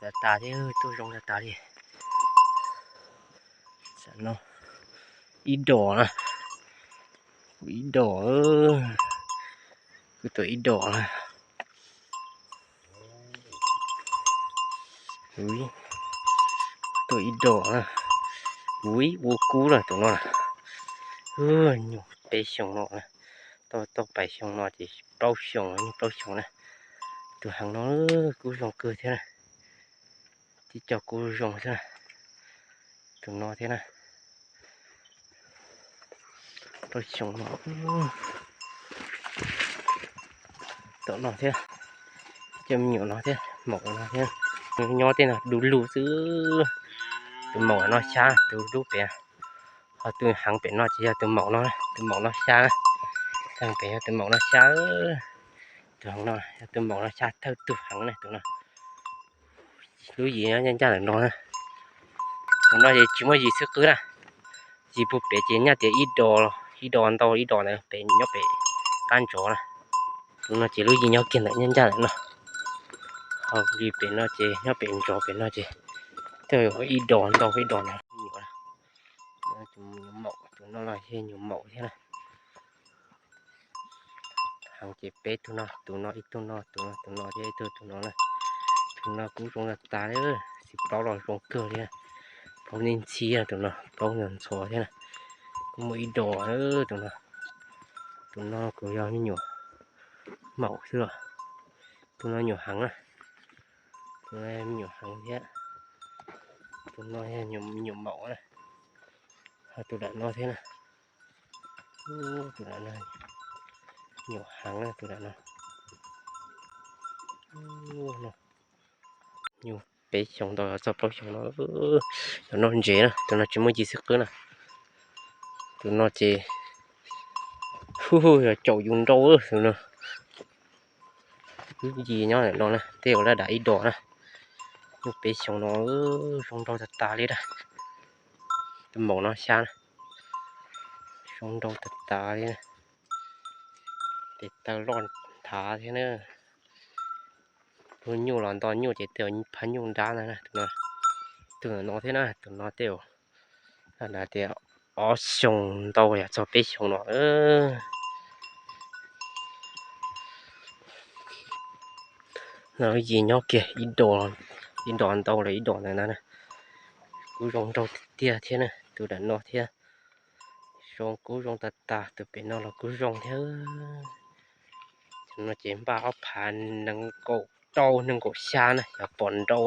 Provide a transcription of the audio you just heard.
Tas tas thiab, tuaj zoo tas tas li. Tam no ib dos na, kuv ib dos, kuv tuaj ib dos na. Ui, tuaj ib dos na. Ui, ua kub na tus no. Nyuag peb xyoos no, tau tau pais xyoo no ces plaub xyoos, nyuag plaub xyoos na. Tus heev no kub zoo kawg thiab na. Tib co kub zoo xwb na. Tus no thiab na. Plaub xyoos no. Tom no thiab. Cov me nyuam no thiab, maum no thiab. Nyob tej no du lug xwb. Tus maum no xyab, tus dub pem, ho tus heev pem no ces yog tus maum no, tus maum no xyab. Heev pem yog tus maum no xyab. Tus heev no yog tus maum no xyab thawj tug heev na tus no. Lub yim nyob ncaj ncaj ntawm no na. Tus no ces tsis muaj yim xwb qwb na. Yim puag pem ces nyaj tias ib dos, ib dos ntau ib dos ntawd pem nyob pem qab ntsov na. Tus no ces lub yim nyob kiag ntawm ncaj ncaj ntawm no. Ho li pem no ces nyob pem ntsov pem no ces twb ib dos ntau ib dos ntawd. Nyuam maum, tus no los yog nyuam maum thiab na. Heev ces peb tug no, tus no ib tug no, tus no, tus no thiab ib tug, tus no na. Tus no kuj zoo tas tas li, txiv plaub los zoo kawg li. Plaub ntxhi ntxhi, tus no plaub ntxhov ntxhov thiab na. Kuj muaj ib dos tus no. Tus no kuj yog me nyuam maum xwb os. Tus no nyuam heev na. Tus no me nyuam heev thiab. Tus no yog me nyuam maum na. Ho tus dam no thiab na. Tus dam no nyuam heev na tus dam no. Nyuam peb xyoos ntau txog plaub xyoos no. Cov no ntses na, tus no tsis muaj yim xwb qwb na. Tus no ces hu yog caum yus nrau tus no. Lub yim nyob ntawm no na, tej zaum laj dam ib dos na. Nyuam peb xyoos no zoo nraug tag tas li na. Tus maum no xyab na, zoo nraug tag tas li. Tes taw loj nthav thiab na. Lub nyuj los nto nyuj ces tej zaum phaj nyuj nrab ntag na. Tus no, tus no thiab na, tus no tej zaum tias ob xyoos ntau yog txog peb xyoos no. No yim nyob kiag ib dos, ib dos ntau los ib dos ntawd na. Kuj zoo nraug tiag tiag thiab na, tus dam no thiab. Zoo kuj zoo tag tag, tus pem no los kuj zoo thiab. Cov no ces npaj ob phav nees nkaum rau nees nkaum xya na, yog pom nrau.